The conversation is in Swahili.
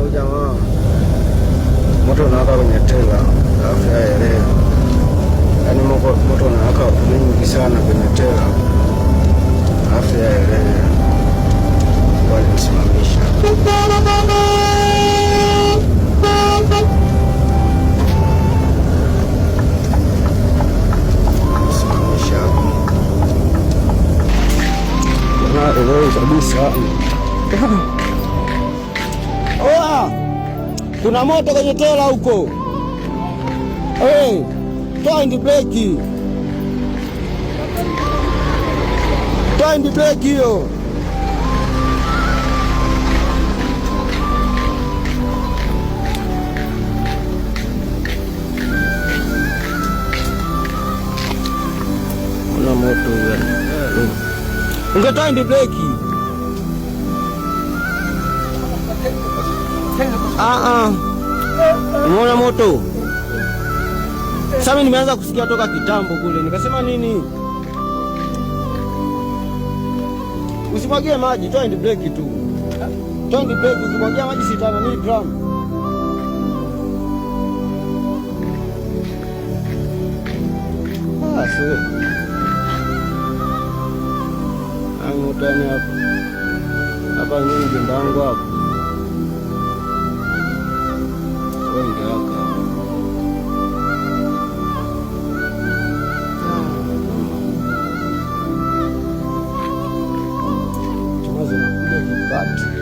Huyu jamaa moto unawaka kwenye tela, alafu yaelewe, yaani moto unawaka mwingi sana kwenye tela, alafu yaelewe, walimsimamisha. Simamisha elewi kabisa. Oa, kuna moto kwenye tela huko. Hey, toa breki, toa breki hiyo. Kuna moto huyo. Ungetoa breki. Ah ah. Umeona moto? Sasa mimi nimeanza kusikia toka kitambo kule. Nikasema nini? Usimwagie maji, toa hand brake tu. Toa hand brake, ukimwagia maji sitana ni drum. Ah, sio. Moto yani hapa. Hapa mimi mjomba wangu hapa. Wewe ungewaka hapa. Chuma zinakuja kibati.